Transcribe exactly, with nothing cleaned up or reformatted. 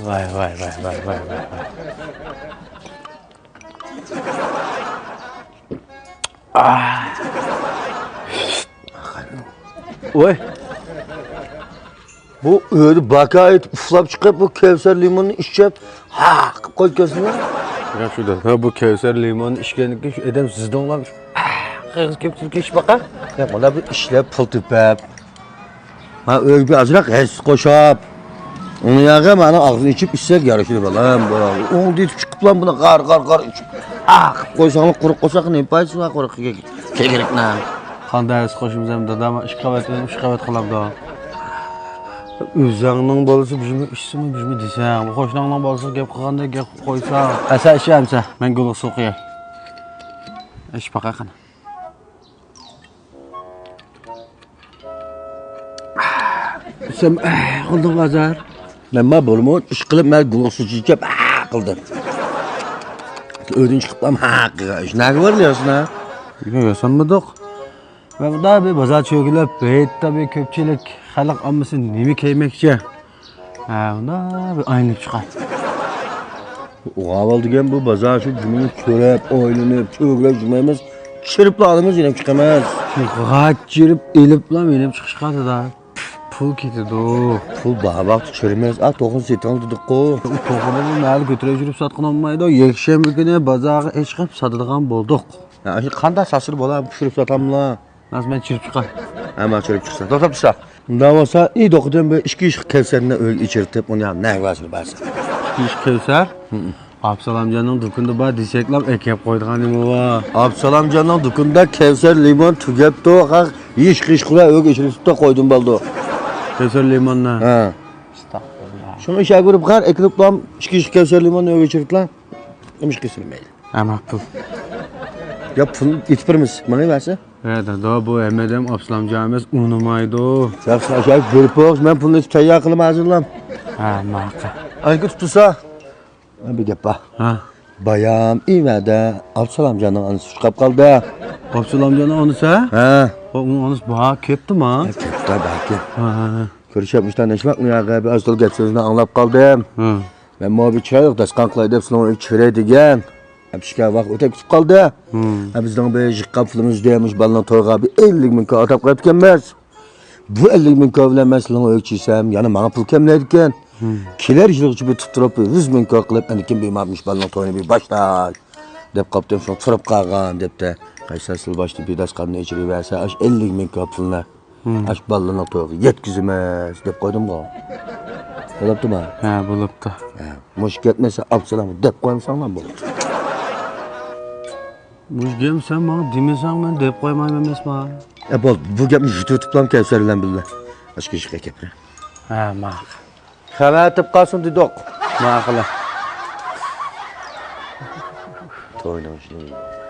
ۋاي، ۋاي، ۋاي، ۋاي. ۋاي. بۇ ئۆيدە باكا ئېيتىپ ئۇخلاپ چىقىپ، بۇ كەۋسەر لىموننى ئىچىپ، ھا قىپ قويۇپ كەلسىلا. ياخشى دە، بۇ كەۋسەر لىموننى ئىچكەندىن كېيىن شۇ ئادەم سىزدىڭلار، ھا قىغىز كېلىپ تۇرۇپ كېلىش باقا. ياق، مانا بىر ئىشلەپ، پۇل تېپىپ، مانا ئۆيگە بىر ئازراق ھەسسە قوشاپ، ئۇنى ياغا مانا ئاغزىنى ئېچىپ ئىچسەك يارىشىدۇ بالام. بۇ ئوڭدا يېتىپ چىقىپلا بۇنى غار غار غار ئىچىپ، ھا قىپ قويساڭلا قۇرۇق قورساققا نېمە پايدىسى بار قۇرۇق كېكىرىكنىڭ. قانداق ھەسسە قوشىمىز ئەمدى دادا، ئىككى قەۋەت ئۆينى ئۈچ قەۋەت قىلامدۇ؟ ئۆزۈڭنىڭ بالىسى بىزمۇ ئىچسىمۇ بىزمۇ دېسەڭ، قوشناڭنىڭ بالىسى گەپ قىلغاندەك گەپ قىلىپ قويسا. ئەسە ئىچ ئەمسە، مەن گۈلگە سۇ قۇياي. ئىچ باقاي قېنى. سەن قىلدىڭ بازار. مەن ما بولىمۇ ئىش قىلىپ، مەن گۈلگە سۇ ئىچىپ، ھا قىلدىم. ئۆيدىن چىقىپلا ھا قىلغان ئىش. نەگە بارلىياسىز ھە؟ يوق، ياسانمىدۇق. مەن مۇنداق بىر بازار چۆگىلەپ، بىر كۆپچىلىك خەلق ئاممىسى نېمە كىيمەكچى؟ ھە، مۇنداق بىر ئايلىنىپ چىقاي. ئۇغاۋال دېگەن بۇ بازار شۇ جۈمىنى كۆرۈپ، ئويلىنىپ، چۆگىلەپ جۈمەيمىز. چىرىپلا ئالىمىز، يېنىپ چىقىمىز. شۇ غاچ چىرىپ ئېلىپلا يېنىپ چىقىشقا دادا. پۇل كېتىدۇ. پۇل بار ۋاقىتتا چىرىمىز. ئا، توخۇنى سېتىڭ دېدۇققۇ. ئۇ توخۇنى بۇ مەھەلدە كۆتۈرۈپ يۈرۈپ ساتقىنىمايدۇ. يەكشەنبە كۈنى بازارغا ئېچىقىپ ساتىدىغان بولدۇق. ھە، ئاشۇ قانداق ساتسىلا بولا، پىشۇرۇپ ساتاملا؟ ھازىر مەن چىرىپ چىقاي. ھە، ماڭا چىرىپ چىقسا. توختاپ تۇرسا. ئۇنداق بولسا، ئى دوقىدىن بىر ئىككى ئىش كەۋسەرنى ئۆيگە ئېچىرتىپ، ئۇنى نەگە بارسىلا بەرسە. ئىككى ئىش كەۋسەر؟ ھىم. ئابسالامجاننىڭ دۇكىنىدا بار دېسەكلا، ئەكەپ قويىدىغان نېمە بار؟ ئابسالامجاننىڭ دۇكىنىدا كەۋسەر لىمون تۈگەپتۇ، ھېچ قىش قىلماي ئۆيگە ئېچىرتىپتۇ، قويدۇم بولدى. كەۋسەر لىموننى؟ ھە. ئەستەغپۇرۇللا. شۇنى ئىشەگە بېرىپ قار، ئەكېلىپلا ئىككى ئىش كەۋسەر لىموننى ئۆيگە ئېچىرتلا. نېمە ئىش قىلسىلا مەيلى. ھە، ماقۇل. يا پۇل ئېتىپ بېرىمىز، ماڭا بەرسە. ھە، دادا، بۇ ھەممىدىن ئابسالامجان ئەمەس، ئۇنىمايدۇ. ياخشى، ئاشۇ بېرىپ بوغۇز، مەن پۇلنى ئېتىپ تەييار قىلىمەن ھازىرلا. ھە، ماقۇل. ئايكا تۇتۇلسا. بىر گەپ بار. ھە. بايام ئىمەدە ئابسالامجاننىڭ ئانىسى ئۇچراپ قالدى. ئابسالامجاننىڭ ئانىسى؟ ھە. ئۇنىڭ ئانىسى بار، كەپتىما؟ كەپتۇ، باركەن. ھە، ھە، ھە. كۆرۈشۈپ مۇشۇنداق نەشلىق ئۇ يەرگە بىر ئاز تولا گەپ سۆزنى ئاڭلاپ قالدىم. ھە. مەن ماۋۇ بىر چىرايلىق داستىخان قىلاي دەپ سىلىڭ ئۆيگە چىقىرەي دېگەن. ھە، ئىككى ۋاق ئۆتۈپ كېتىپ قالدى. ھە، بىزنىڭ بىر يىغقان پۇلىمىز دېگەن مۇشۇ بالىنىڭ تويىغا بىر ئەللىك مىڭ كوي ئاتاپ قويۇپتىكەنمىز. بۇ ئەللىك مىڭ كوي بىلەن مەن سىلىڭ ئۆيگە چىقسام، يەنە ماڭا پۇل كەملەيدىكەن. ھە. كېلەر يىلغىچە بىر تۇتۇپ تۇرۇپ، بىر يۈز مىڭ كوي قىلىپ، ئەنە كېيىن بىمار مۇشۇ بالىنىڭ تويىنى بىر باشلاي دەپ قاپتىم. شۇڭا تۇرۇپ قالغان دەپتە. قايسى سىلى باشتا بىر داستىخاننى ئېچىرىۋەرسە، ئاش ئەللىك مىڭ كوي پۇلنى. ھىم. ئاش بالىلارنىڭ تويىغا يەتكۈزىمىز دەپ قويدۇمغۇ. بولۇپتۇما؟ ھە، بولۇپتۇ. ھە، مۇشۇ كەتمىسە ئابسالامغا دەپ قويمىساڭلار بولىدۇ. مۇشۇ گەپنى سەن ماڭا دېمىسەڭ مەن دەپ قويمايمەن ئەمەسما. ئە، بولدى، بۇ گەپنى يۇتۇۋېتىپلا كەۋسەر بىلەن بىللە ئاشكىشىققا كەپرە. ھە، ماقۇل. خەۋەر ئېتىپ قالسۇن دېدۇق. ماقۇل. توينىڭ ئىشى.